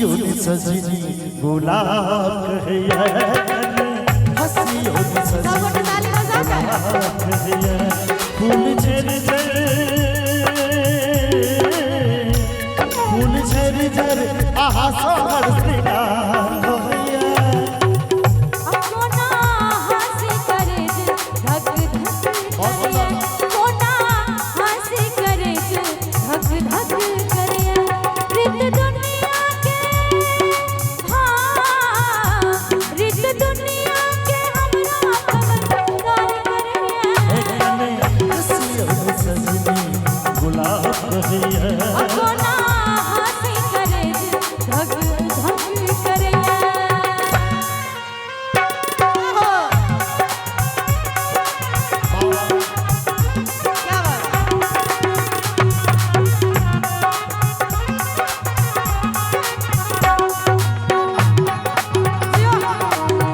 हंसियो ने सजनी गुलाब कहैया कने हंसियो ने सब सजनी गोटे ताली बजा के। गुलाब कहैया। फूल झर झर, फूल झर झर आहा सोहर श्रृंगार होइया। कोना हंसी करे जे धक धक करे, कोना हंसी करे जे धक धक करे। रित दुनिया के, हाँ रित दुनिया के हमरा खबरदार करे। कने हंसियो ने सजनी गुलाब कहैया। कोना हंसी करे जे धक धक करे। क्या बात।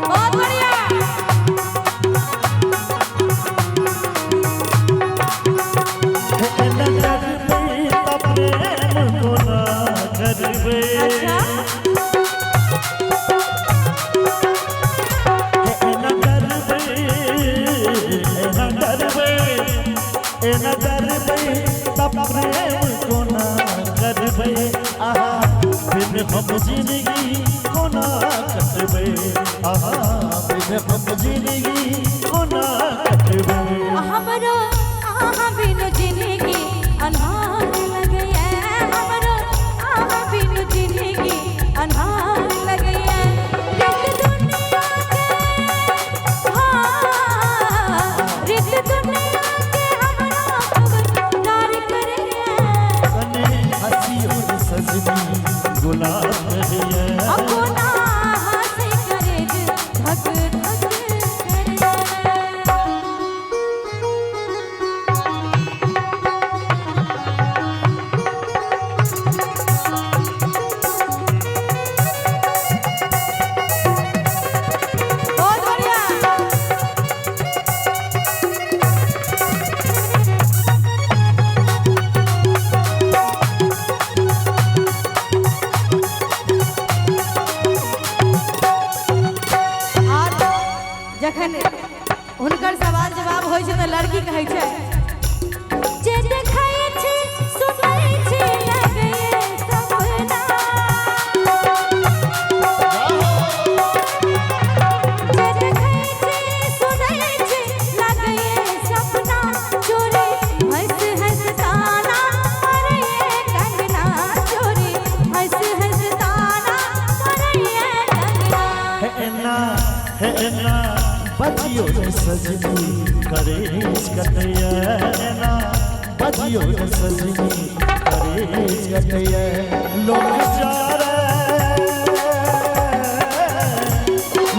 बहुत बढ़िया। एना करबै त प्रेम कोना करबै। अच्छा। एना करबै, एना करबै, एना करबै त प्रेम कोना करबै। आहा बिन हम जिंदगी कोना कटबै। आहा बिन हम जिंदगी कोना कटबै। हमरो आहाँ बिनु जिंदगी अन्हार लगैया, हमरो आहाँ बिनु जिंदगी अन्हार लगैया। रित दुनिया के, हाँ रित दुनिया के हमरा खबरदार करैया। कने हंसियो ने सजनी गुलाब कहैया। कोना हंसी करे जे धक धक करे। बहुत बढ़िया। और जखन हुनकर सवाल जवाब होइ छै तऽ लड़की कहै छै जे देखै छी सुनै छी लगैए सपना, जे देखै छी सुनै छी लगैए सपना, चोरी हंस हंस ताना मारैए कंगना, चोरी हंस हंस ताना मारैए कंगना। हे एना, हे एना बजियो ने सजनी करेज कटैया। एना बजियो ने सजनी करेज कटैया। लोक चारे,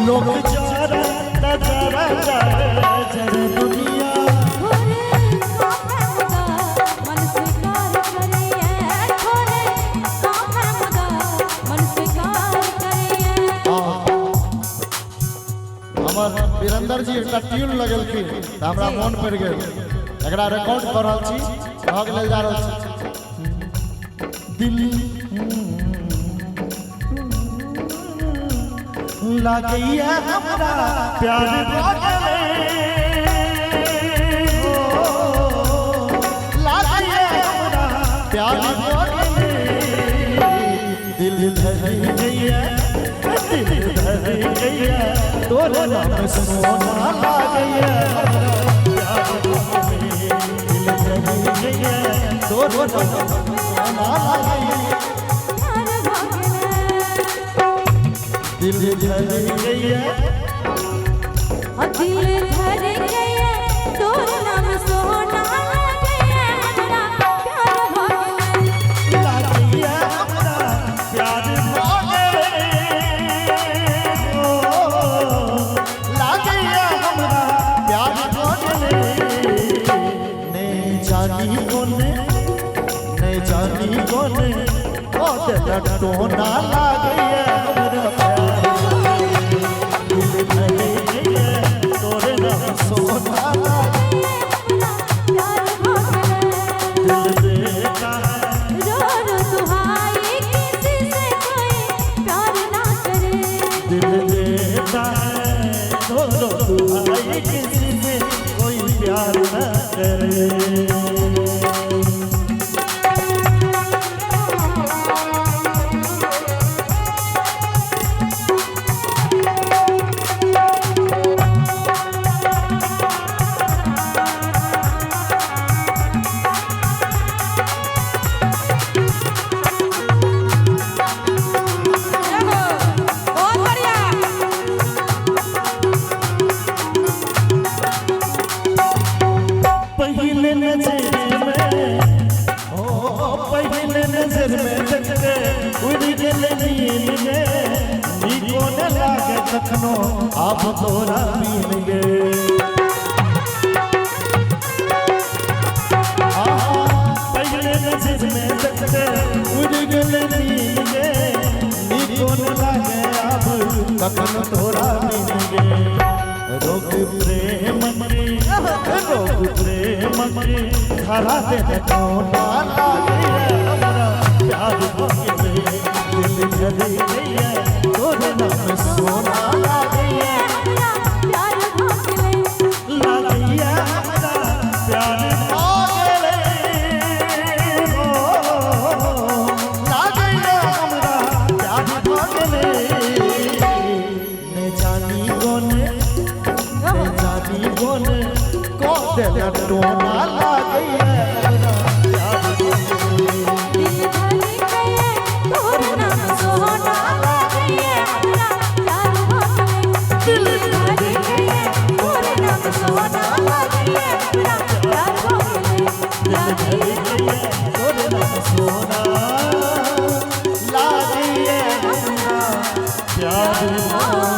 लोक चारे त जरा जरे जरे दुनिया। थोरे कांपे मुदा मन स्वीकार करैए, थोरे कांपे मुदा मन स्वीकार करैए। हमर वीरेंद्र जी एकटा ट्यून लगेलखिन तऽ हमरा मोन पड़ि गेल, एकरा रिकॉर्ड कऽ रहल छी, भऽ गेल जा रहल छी। दिल लागैया हमरा प्यार भऽ गेलै, ओ लागैया हमरा प्यार भऽ गेलै। दिल धरि गैया, दिल धरि गैया तोरे नाम सोना लागैया हमरा प्यार भऽ गेलै। दिल धरि गैया तोरे नाम सोना लागैया। प्यार भऽ गेलै। दिल धरि गैया, दिल धर गैया तोर नाम सोना लगैया हमरा प्यार भऽ गेलै। लागैया हमरा प्यार भऽ गेलै, ओ लागैया हमरा प्यार भऽ गेलै। ने जानी कोने, ने जानी कोने ओ देलक टोना लागैया हमरा प्यार भऽ गेलै। दिल धरि गैया तोरे नाम सोना लागैया। हमरा प्यार भऽ गेलै। दिल देता है रो रो सुहाई किसी से कोई पहिले नजर में देखते उड़ गेल नीन गे, नीको न लागे कखनो आब तोरा बिन गे। आहा, पहिले नजर में देखते उड़ गेल नीन गे, नीको न लागे आब कखनो तोरा बिन गे। रोग प्रेम के, रोग प्रेम के धरा दे टोना लागे हमरा प्यार भ गेलै, दिल धरी गैया तोरे नाम सोना लागैया, हमरा प्यार भ गेलै। लागैया हमरा प्यार भ गेलै, हो लागैया हमरा प्यार भ गेलै। ने जानी कोने, ने जानी कोने को देल टोना लागैया हमरा प्यार भ गेलै। दिल धरी गैया तोर नाम सोना लागैया, हमरा प्यार भ गेलै। दिल धरी गैया तोर नाम सोना लागैया, हमरा प्यार भ गेलै। दिल धरी गैया तोरे नाम सोना लागैया हमरा प्यार भ